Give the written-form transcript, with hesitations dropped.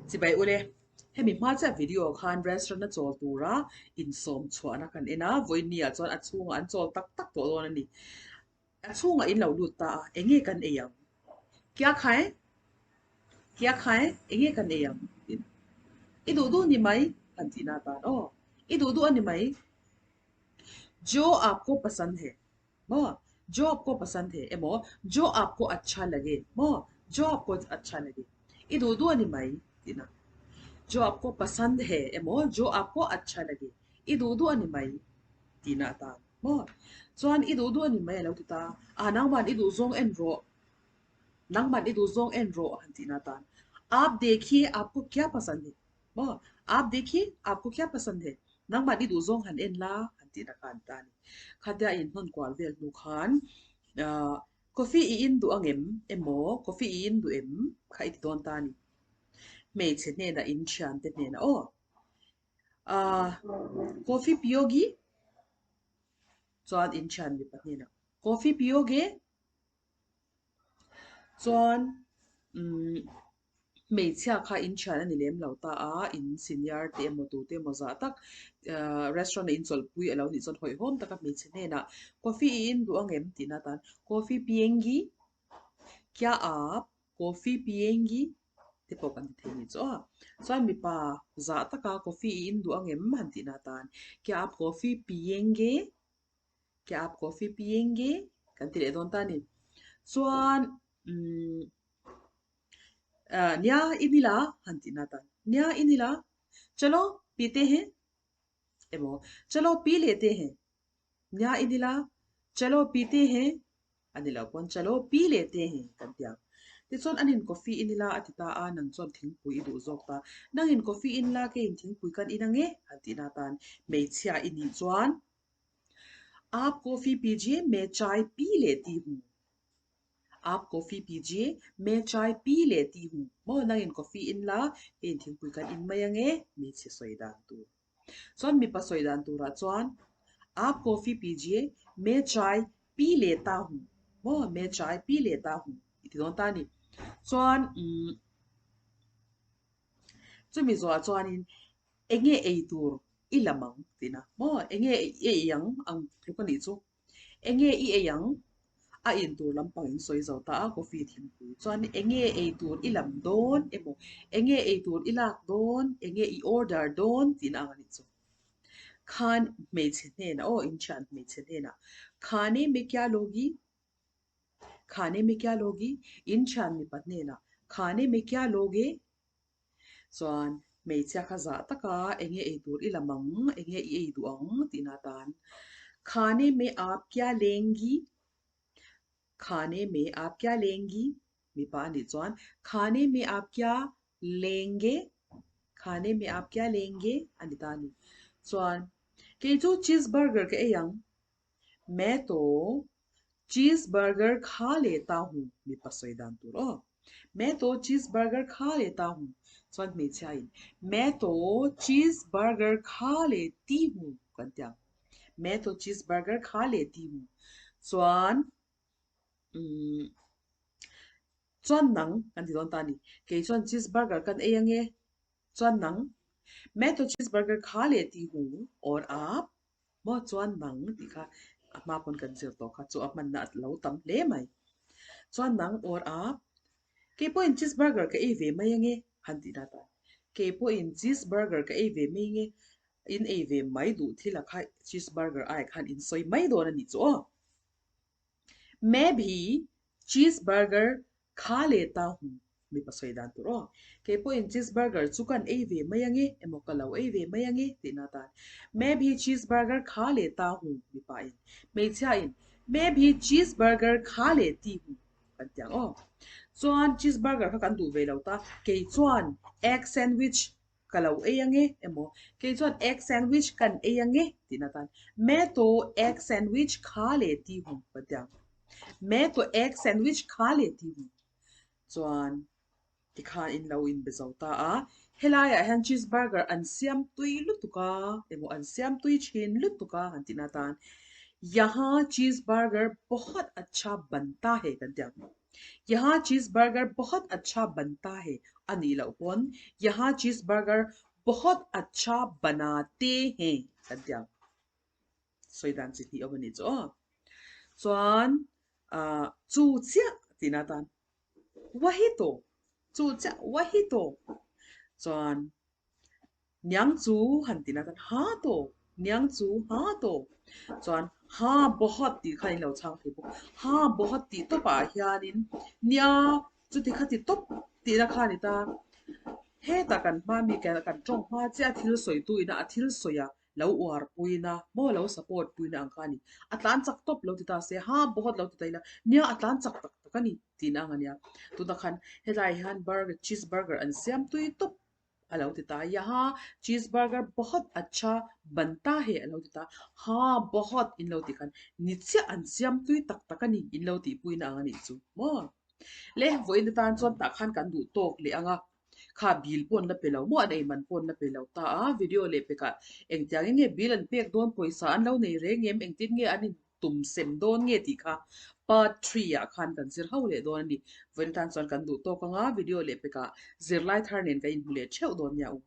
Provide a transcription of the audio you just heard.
Chibai ule, hemi hma chiah video khan restaurant a chawl tura insawm chhuahna kan en a, vawiin ah chuan a chhungah an chawl tak tak tawh dawn a ni. A chhungah in lo lut ta a, eng nge kan ei ang? Kya khae? Kya khae? Eng nge kan ei ang? I duh duh ni mai han tihna atan aw, i duh duh a ni mai. Jo aapko pasand hai maw? Jo aapko pasand hai emaw Jo aapko achha lage maw? Jo aapko achha lage i duh duh a ni mai tihna. Jo aapko pasand hai emaw Jo aapko achha lage i duh duh a ni mai tihna atan maw? Chuan i duh duh a ni mai a lo ti ta a, nangman i duh zawng en rawh, nangman i duh zawng en rawh han tihna atan. Aap dekhiye aapko kya pasand hai? Maw? Aap dekhi, aapko kya pasand hai? Nangmah i duh zawng han en la, han tih na kha an ta a ni. Khatia a inhnawn kual vel hnu khan ahh coffee i in duh angem emaw coffee i in duh em kha i ti dawn ta a ni. Hmeichhe hnenah in thiante hnenah aw ahh coffee piyogi? Chuan in thian mipa hnenah coffee piyoge? Chuan umm hmeichhia kha in thian a ni lem lo ta a, in senior te emaw tute emaw zah tak ahh restaurant a inchawlhpui a lo nih chuan hawihhawm taka hmeichhe hnenah coffee i in duh angem tihna atan coffee piyenggi kya aap coffee piyenggi te pawh kan ti thei ni chu a chuan mipa zah taka coffee i in duh angem han tihna atan kya aap coffee piyenge Kya aap coffee piyenge? Kan ti leh dawn ta a ni. Chuan umm ah nia i ni la han tih na tan. Nia i ni la chalo pite he emaw chalo pi leh te he nia i ni la chalo pite he a ni lo pawn chalo pi leh te he kan ti ang. Tichuan anin coffee i ni la a ti ta a, nang chuan thingpui i duh zawk ta. Nangin coffee in la keiin thingpui kan in ange han tih na tan hmeichhia i nih chuan Aap coffee pijiye main chai pi leti hu. Aap coffee pijiye main chai pi leti hu. Maw nangin coffee in la, keiin thingpui kan in mai ange, hmeichhe sawi dan tur. Chuan mipa sawi dan turah chuan Aap coffee pijiye main chai pi leta hu. Maw main chai pi leta hu i ti dawn ta a ni. Chuan umm chumi zawhah chuanin Eng nge ei tur i lam ang tihna maw? Eng nge i ei ang ang tluk a nih chu. Eng nge i ei ang? A in tur lampang in sawi zo ta a coffee thingpui chuan eng nge ei tur i lam dawn emaw eng nge ei tur i lak dawn eng nge i order dawn tihna ang a nih chu. Khan hmeichhe hnenah aw inthian hmeichhe hnenah khane me kya logi? Khane me kya logi? Inthian mipa hnenah khane me kya loge? Chuan hmeichhia kha zah taka eng nge ei tur i lam ang, eng nge i ei duh ang tihna atan Khane me aap kya lengi? Khane me aap kya lengi? Mipa a nih chuan Khane me aap kya lenge? Khane me aap kya lenge? a ni ta a ni. Chuan kei chu cheese burger ka ei ang. Main to Cheese burger kha leta hu mipa sawi dan tur aw. Main to cheese burger kha leta hu chuan hmeichhia in Main to cheese burger kha leti hu kan ti ang. Main to cheese burger kha leti hu chuan umm chuan nang kan ti dawn ta a ni. Kei chuan cheese burger kan ei ange chuan nang Main to cheese burger kha leti hu or aap Maw chuan nang tih kha a hma pawn kan zir tawh kha chu a hmanna a lo tam hle mai. Chuan nang awr a, kei pawhin cheese burger ka ei ve mai ange han tih dat a, kei pawhin cheese burger ka ei ve mai ange, in ei ve mai duh thil a kha cheese burger ai khan in sawi mai dawn a nih chu aw. Maybe cheese burger Kha leh ta hu, mipa sawi dan tur aw. Kei pawhin cheese burger chu kan ei ve mai ange emaw ka lo ei ve mai ange tihna atan Maybe cheese burger kha leh ta hu, mipa in. Hmeichhia in Maybe cheese burger kha leh ti hu kan ti ang aw. Chuan cheese burger kha kan duh ve lo ta, kei chuan egg sandwich ka lo ei ange emaw kei chuan egg sandwich kan ei ange tihna tan Main to egg sandwich kha leh ti hu kan ti ang. Main to egg sandwich kha leh ti hu chuan tikhan in lo inbe zo ta a. Helaiah hian cheese burger an siam tui lutuk a emaw an siam tui thin lutuk a han tihna tan Yaha cheese burger bahut acha banta hai kan ti ang. Yaha cheese burger bahut acha banta hai a nih loh pawn Yaha cheese burger bahut acha banate hain kan ti ang. Sawi dan chi hnih awm a nih chu aw. Chuan ah chu chiah tihna atan wahi to chu chiah wahi to chuan Niang chu han ti na tan ha to, niang chu ha to. Chuan ha bawhawt tih kha in lo chhang thei bawk. Ha bawhawt tih tawpah hianin nia chuti kha ti tawp tihna kha a ni ta. Hetah kan hma mi kan tawng hma chiah a thil sawitu ina a thil sawi a lo uar puina maw lo support puina ang kha a ni. A tlan chak tawp lo ti ta se ha bawhawt lo ti ta ila nia a tlan chak tak tak a ni tihna ang a nia. Tunah khan helaiah hian burger cheese burger an siam tui tawp. A lo ti ta, Yaha cheese burger bahut acha banta hai a lo ti ta, Ha bahut in lo ti khan ni chiah an siam tui tak tak a ni in lo tihpuina ang a nih chu maw? Le vawiin atan chuan tah khan kan duh tawk leh ang a, kha bill pawh an la pe lo maw an ei man pawh an la pe lo ta a, video leh pekah engtiang in nge bill an pek dawn pawisa an lo nei reng em engtin nge an in tum sem dawn nge tih kha part 3 ah khan kan zir ho leh dawn a ni. Vawiin atan chuan kan duh tawk anga video leh pekah zirlai thar nen kan inhmu leh theuh dawn nia u.